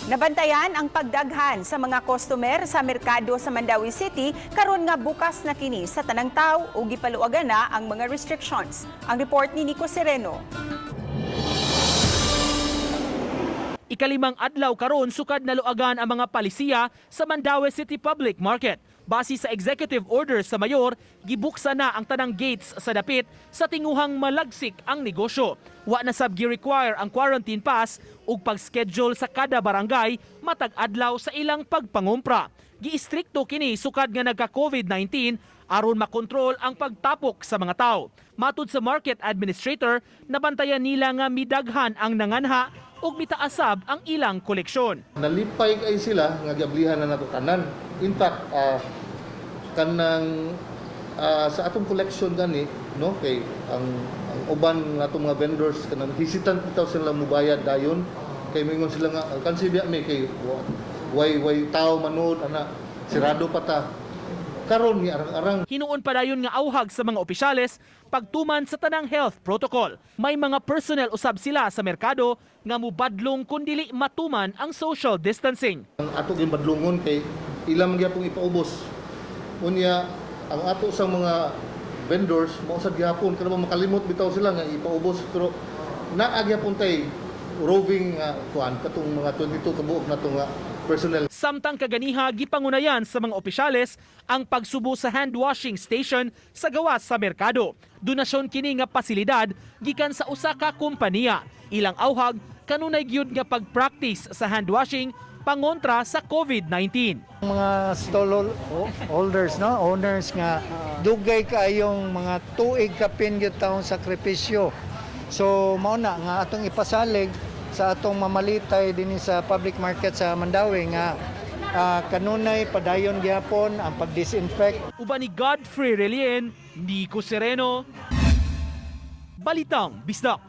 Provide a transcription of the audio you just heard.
Nabantayan ang pagdaghan sa mga customer sa merkado sa Mandaue City karon nga bukas na kini sa tanang tawo ug gipaluagan na ang mga restrictions. Ang report ni Nico Sereno. Ikalimang adlaw karon sukad naluagan ang mga palisiya sa Mandaue City Public Market. Base sa executive order sa mayor, gibuksan na ang tanang gates sa dapit sa tinguhang malagsik ang negosyo. Wa na sab gi-require ang quarantine pass ug pag-schedule sa kada barangay matag adlaw sa ilang pagpangumpra. Giistrikto kini sukad nga nagka COVID-19 aron makontrol ang pagtapok sa mga tao. Matud sa market administrator, nabantayan nila nga midaghan ang nanganha ug mitaasab ang ilang koleksyon. Nalipay kay sila nga giablihan na nato tanan. In fact, kanang sa atong collection gani, no, kay ang uban nga atong mga vendors, kanang hesitant bitaw sila mubayad dayon kay mingon sila nga kansi biya mi kay way tao manood ana, sirado pa ta karon ni arang-arang. Hinuon pa dayon nga auhag sa mga opisyales pagtuman sa tanang health protocol. May mga personnel usab sila sa merkado nga mubadlong kun dili matuman ang social distancing. Ang ato gyud badlungon kay ilang man gyapon ipaubos. Unya ang ato sa mga vendors mao sad gyapon kada makalimot bitaw sila nga ipaubos, pero naa gyapon tay roving nga kuan, katong mga 22 kabuok nato nga personnel. Samtang kaganiha, gipangunayan sa mga opisyales ang pagsubo sa hand washing station sa gawas sa merkado. Donasyon kini nga pasilidad gikan sa usa ka kompanya. Ilang auhag, kanunay gyud nga pag-practice sa hand washing pangontra sa COVID-19. Mga stall holders, no, owners nga dugay kaayong mga tuig kapin gyud taong sakripisyo. So mao na nga atong ipasalig sa atong mamalitay dinhi sa public market sa Mandaue nga kanunay padayon gyapon ang pag-disinfect. Uban ni Godfrey Relien, Nico Sereno, Balitang Bisdak.